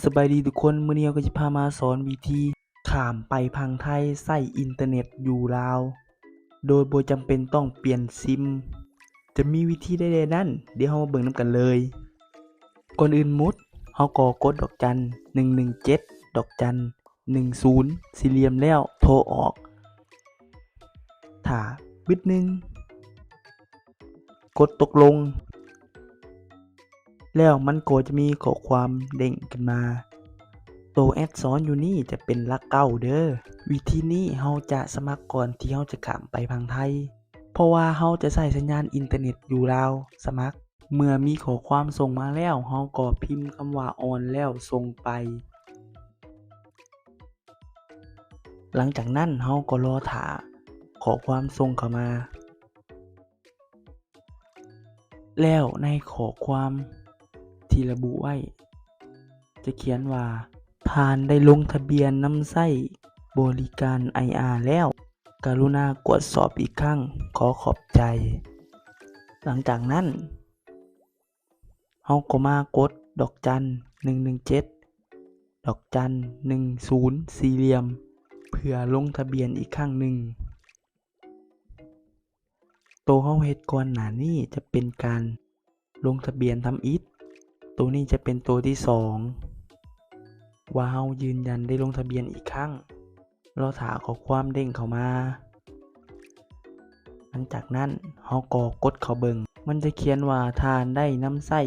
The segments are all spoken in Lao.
ສະບາຍດີທຸກຄົນ, ມື້ນີ້ເຮົາກໍຊິພາມາສອນວິທີຂ້າມໄປຝັ່ງໄທໃຊ້ອິນເຕີເນັດຢູ່ລາວ ໂດຍບໍ່ຈຳເປັນຕ້ອງປ່ຽນຊິມ. ຈະມີວິທີໃດແດ່ນັ້ນ? ດຽວເຮົາມາເບິ່ງນຳກັນເລີຍ. ກ່ອນອື່ນໝົດ, ເຮົາກໍກົດດອກຈັນ ໜຶ່ງໜຶ່ງເຈັດ ດອກຈັນ ໜຶ່ງສູນ ສີ່ຫຼ່ຽມ ແລ້ວໂທອອກ. ຖ້າບຶດໜຶ່ງ, ກົດຕົກລົງ ແລ້ວມັນກໍຈະມີຂໍ້ຄວາມເດ້ງຂຶ້ນມາ. ໂຕແອັດສອນຢູ່ນີ້ຈະເປັນຫຼັກເກົ້າເດີ້. ວິທີນີ້ເຮົາຈະສະໝັກກ່ອນທີ່ເຮົາຈະຂ້າມໄປຝັ່ງໄທ, ເພາະວ່າເຮົາຈະໃຊ້ສັນຍານອິນເຕີເນັດຢູ່ລາວສະໝັກ. ເມື່ອມີຂໍ້ຄວາມສົ່ງມາແລ້ວ, ເຮົາກໍພິມຄຳວ່າ ອອນ ແລ້ວສົ່ງໄປ. ຫຼັງຈາກນັ້ນເຮົາກໍລໍຖ້າຂໍ້ຄວາມສົ່ງເຂົ້າມາ. ແລ້ວໃນຂໍ້ຄວາມທີ່ລະບຸໄວ້ ຈະຂຽນວ່າ ທ່ານໄດ້ລົງທະບຽນນຳໃຊ້ບໍລິການໄອອາແລ້ວ. ກະລຸນາກວດສອບອີກຄັ້ງ. ຂໍຂອບໃຈ. ຫຼັງຈາກນັ້ນ ເຮົາກໍມາກົດດອກຈັນ ໜຶ່ງໜຶ່ງເຈັດ ດອກຈັນ ໜຶ່ງສູນ ສີ່ຫຼ່ຽມ ເພື່ອລົງທະບຽນອີກຄັ້ງໜຶ່ງ. ໂຕເຮົາເຮັດກ່ອນໜ້ານີ້ຈະເປັນການລົງທະບຽນທຳອິດ. ໂຕນີ້ຈະເປັນໂຕທີສອງ ວ່າເຮົາຢືນຢັນໄດ້ລົງທະບຽນອີກຄັ້ງ. ລໍຖ້າຂໍ້ຄວາມເດ້ງເຂົ້າມາ. ຫຼັງຈາກນັ້ນເຮົາກໍກົດເຂົ້າເບິ່ງ. ມັນຈະຂຽນວ່າ ທ່ານໄດ້ນຳໃຊ້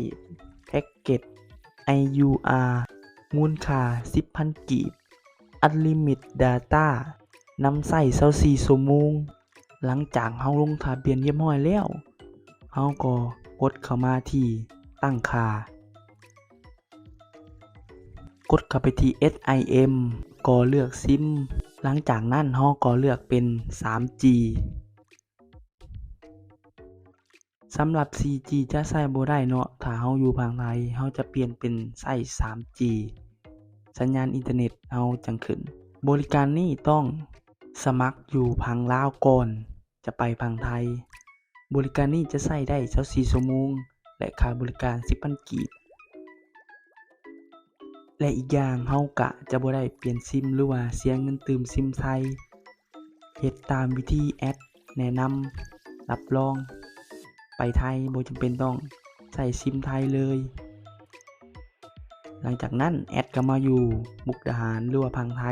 ແພັກເກັດ ໄອຢູອາ ມູນຄ່າສິບພັນກີບ ອັນລິມິດດາຕ້າ ນຳໃຊ້ຊາວສີ່ຊົ່ວໂມງ. ຫຼັງຈາກເຮົາລົງທະບຽນຮຽບຮ້ອຍແລ້ວ, ເຮົາກໍກົດເຂົ້າມາທີ່ຕັ້ງຄ່າ. ກົດເຂົ້າໄປທີ່ເອັສໄອເອັມ ກໍເລືອກຊິມ. ຫຼັງຈາກນັ້ນເຮົາກໍເລືອກເປັນສາມຈີ. ສຳລັບສີ່ຈີຈະໃຊ້ບໍ່ໄດ້ເນາະ, ຖ້າເຮົາຢູ່ຝັ່ງໄທ ເຮົາຈະປ່ຽນເປັນໃຊ້ສາມຈີ ສັນຍານອິນເຕີເນັດເຮົາຈັ່ງຂຶ້ນ. ບໍລິການນີ້ຕ້ອງສະໝັກຢູ່ຝັ່ງລາວກ່ອນ ຈະໄປຝັ່ງໄທ. ບໍລິການນີ້ຈະໃຊ້ໄດ້ຊາວສີ່ຊົ່ວໂມງ ແລະ ຄ່າບໍລິການສິບພັນກີບ ແລະ ອີກຢ່າງເຮົາກະຈະບໍ່ໄດ້ປ່ຽນຊິມ ຫຼືວ່າເສຍເງິນຕື່ມຊິມໄທ. ເຮັດຕາມວິທີແອັດແນະນຳ ຮັບຮອງໄປໄທບໍ່ຈຳເປັນຕ້ອງໃຊ້ຊິມໄທເລີຍ. ຫຼັງຈາກນັ້ນແອັດກໍມາຢູ່ມຸກດາຫານ ຫຼືວ່າຝັ່ງໄທ,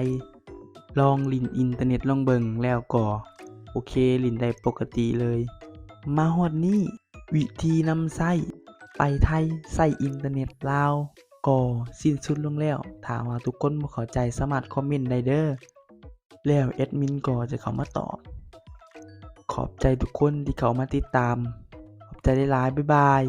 ລອງຫຼິ້ນອິນເຕີເນັດລອງເບິ່ງ ແລ້ວກໍໂອເຄ ຫຼິ້ນໄດ້ປົກກະຕິເລີຍ. ມາຮອດນີ້ ວິທີນຳໃຊ້ໄປໄທໃຊ້ອິນເຕີເນັດລາວກໍສິ້ນສຸດລົງແລ້ວ. ຖ້າວ່າທຸກຄົນບໍ່ເຂົ້າໃຈສາມາດຄອມເມັນໄດ້ເດີ້ ແລ້ວແອັດມິນກໍຈະເຂົ້າມາຕອບ. ຂອບໃຈທຸກຄົນທີ່ເຂົ້າມາຕິດຕາມ. ຂອບໃຈຫຼາຍໆ. ບາຍບາຍ.